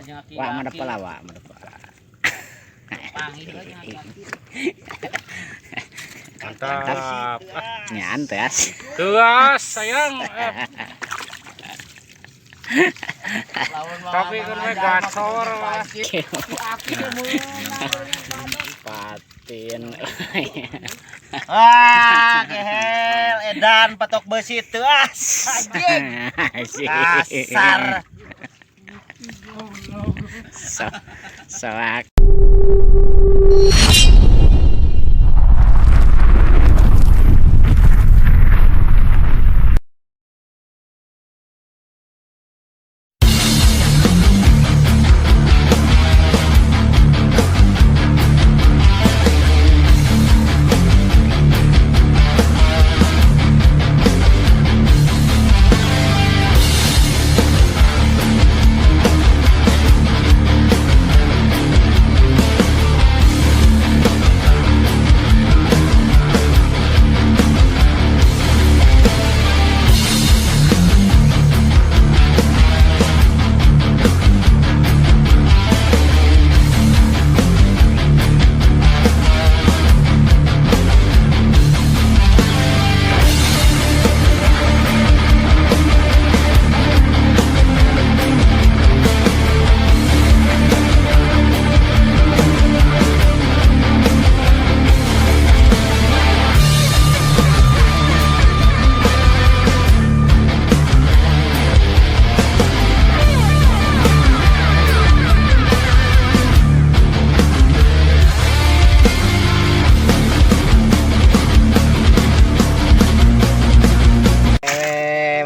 Wah, madep lah, wah, madep. Mantap. Nyantas. Tuas sayang. Tapi kan we gacor. Patin. Wah, kehel edan patok besi teuas. Anjing. Kasar. Soak.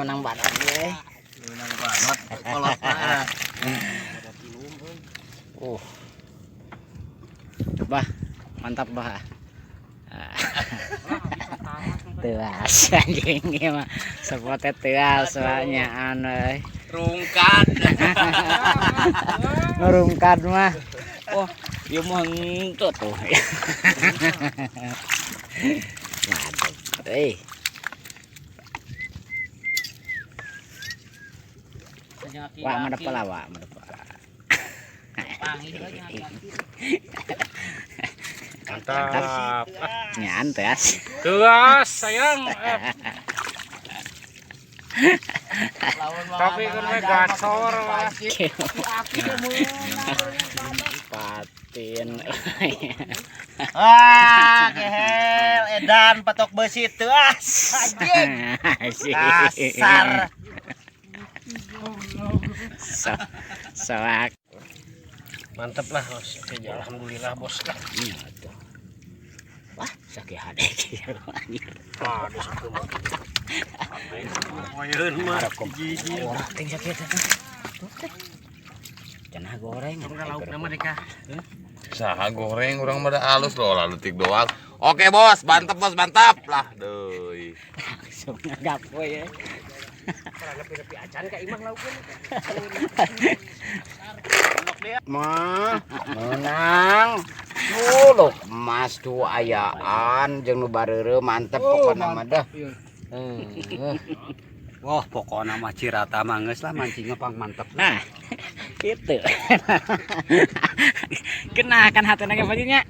Menang banget ya. Menang banget kolot mah. Bah, mantap bah. Teas anjing ieu mah. Sepote teas soalnya anu. Rungkad. Ngerungkad mah. Oh, ieu mah henteu tuh. Mantap. Euy. Wah, madep lah, wah, madep. Mantap. Nyantas. Tuas sayang. Tapi kan we gacor. Patin. Wah, kehel edan patok besi teuas. Anjing. Kasar. Soak. Mantap lah, Bos. Oke, alhamdulillah, Bos. Lah. Iya tuh. Wah, sakit hati kieu anjir. Aduh, sakit mah. Poeun mah. Orang ting sakit eta. Cenah goreng. Lauk nama deka. Saha goreng urang mah da alus loh lalu tik doang. Oke bos, mantap bos, mantap lah deui. Langsung ngagapoy ya. Rapi-rapi acan ka imah laukkeun. Mah, menang. Dulu emas dua ayaan jeung nu bareureuh mantep pokona mah dah. Wah, pokoknya mah Cirata mah geus lah mancingnya pang mantep. Nah, gitu. Kena kan hatena ge bajunya.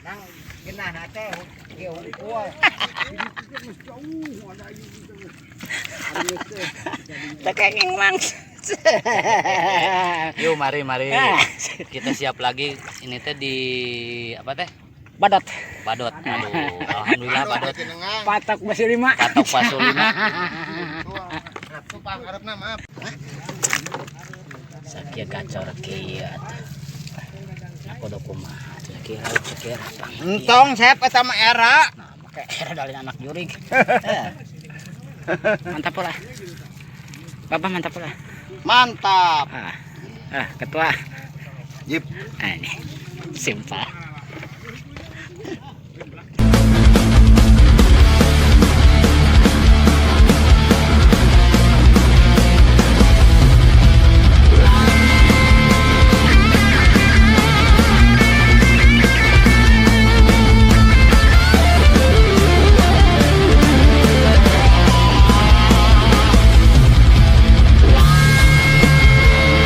Nang genah teh ge hungkul. Tekenging mang. Yuk, mari mari. Kita siap lagi. Ini teh di apa teh? Badot. Badot. Aduh, alhamdulillah badot. Patok besi 5. Patok pasu 5. Sakia gacor kieu atuh. Aku udah kumaha sakia raut sakia rapang. Entong sep eta mah era. Nah, make era dari anak jurig. Mantap pula. Bapak mantap pula. Mantap. Ketua. Jip. Ah, ini. Simpel.